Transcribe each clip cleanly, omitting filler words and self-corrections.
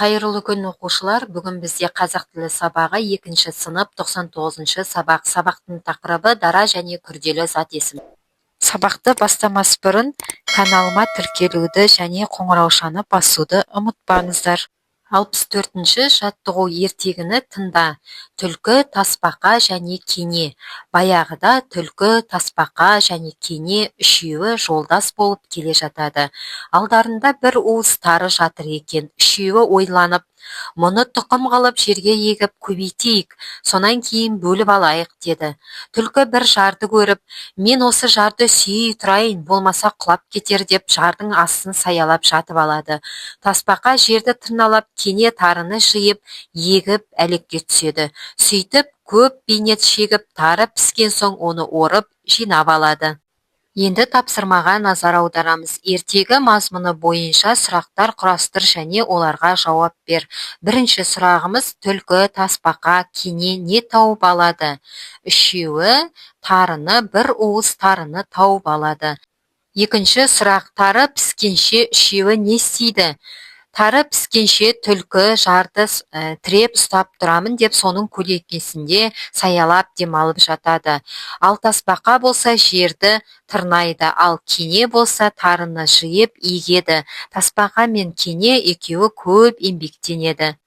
Қайырлы күн, оқушылар! Бүгін бізде қазақ тілі сабағы, екінші сынып, 99-шы сабақ. Сабақтың тақырыбы: дара және күрделі зат есім. Сабақты бастамас бұрын каналыма тіркелуді және қоңыраушаны басуды ұмытпаңыздар. 64-ші жаттығу. Ертегіні тыңда. Түлкі, тасбақа және кене. Баяғыда түлкі, тасбақа және кене үшеуі жолдас болып келе жатады. Алдарында бір уыс тары жатыр екен. Үшеуі ойланып: «Мұны тұқым қылып жерге егіп көбейтейік, сонан кейін бөліп алайық», – деді. Түлкі бір жарды көріп: «Мен осы жарды сүйей тұрайын, болмаса құлап кетер», – деп, жардың астын саялап жатып алады. Тасбақа жерді тырналап, кене тарыны жиып, егіп, әлекке түседі. Сөйтіп көп бейнет шегіп, тары піскен соң, оны орып, жинап алады. Енді тапсырмаға назар аударамыз. Ертегі мазмұны бойынша сұрақтар құрастыр және оларға жауап бер. Бірінші сұрағымыз: түлкі, тасбақа, кене не тауып алады? Үшеуі тарыны, бір уыс тарыны тауып алады. Екінші сұрақ: тары піскенше үшеуі не істейді? Тары піскенше түлкі жарды тіреп ұстап тұрамын деп, соның көлеңкесінде саялап демалып жатады. Ал тасбақа болса, жерді тырнайды, ал кене болса, тарыны жиып егеді. Тасбақа мен кене екеуі көп еңбектенеді.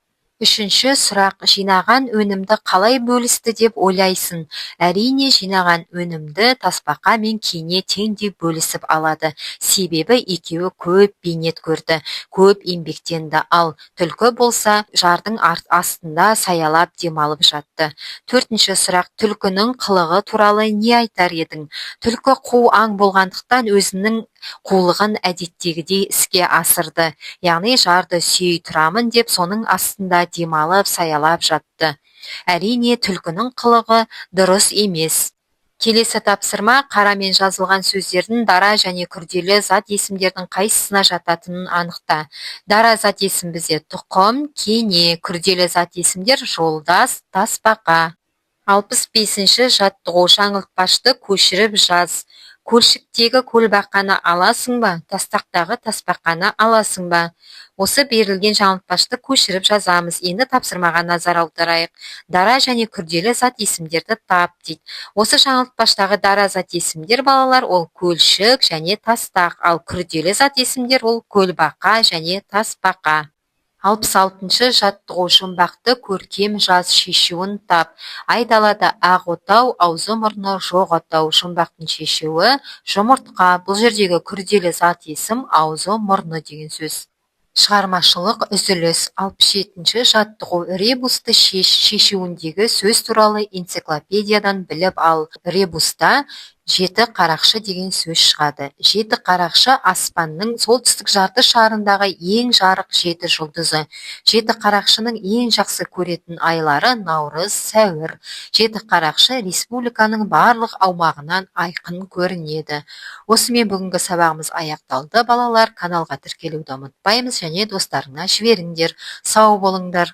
Үшінші сұрақ: жинаған өнімді қалай бөлісті деп ойлайсың? Әрине, жинаған өнімді тасбақа мен кене теңдей бөлісіп алады, себебі екеуі көп бейнет көрді, көп еңбектенді. Ал түлкі болса, жардың астында саялап демалып жатты. Төртінші сұрақ: түлкінің қылығы туралы не айтар едің? Түлкі қу аң болғандықтан, өзінің қулығын әдеттегідей іске асырды, яғни жарды сүйей тұрамын деп, соның астында демалып, саялап жатты. Әрине, түлкінің қылығы дұрыс емес. Келесі тапсырма: қарамен жазылған сөздердің дара және күрделі зат есімдердің қайсысына жататынын анықта. Дара зат есім бізде тұқым, кене, күрделі зат есімдер жолдас, тасбақа. 65-ші жаттығу. Жаңылтпашты көшіріп жаз. Көлшіктегі көлбақаны аласың ба, тастақтағы тасбақаны аласың ба? Осы берілген жаңылтпашты көшіріп жазамыз. Енді тапсырмаға назар аударайық. Дара және күрделі зат есімдерді тап дейді. Осы жаңылтпаштағы дара зат есімдер, балалар, ол көлшік және тастақ, ал күрделі зат есімдер ол көлбақа және тасбақа. 66-шы жаттығу. Жұмбақты көркем жаз, шешуін тап. Айдалада ақ отау, аузы-мұрны жоқ отау. Жұмбақтың шешуі – жұмыртқа. Бұл жердегі күрделі зат есім аузы-мұрны деген сөз. Шығармашылық үзіліс. 67-ші жаттығу. Ребусты шеш, шешуіндегі сөз туралы энциклопедиядан біліп ал. Ребуста жеті қарақшы деген сөз шығады. Жеті қарақшы – аспанның солтүстік жарты шарындағы ең жарық жеті жұлдызы. Жеті қарақшының ең жақсы көретін айлары – наурыз, сәуір. Жеті қарақшы республиканың барлық аумағынан айқын көрінеді. Осымен бүгінгі сабағымыз аяқталды, балалар. Каналға тіркелуді ұмытпаймыз және достарыңа жіберіңдер. Сау болыңдар!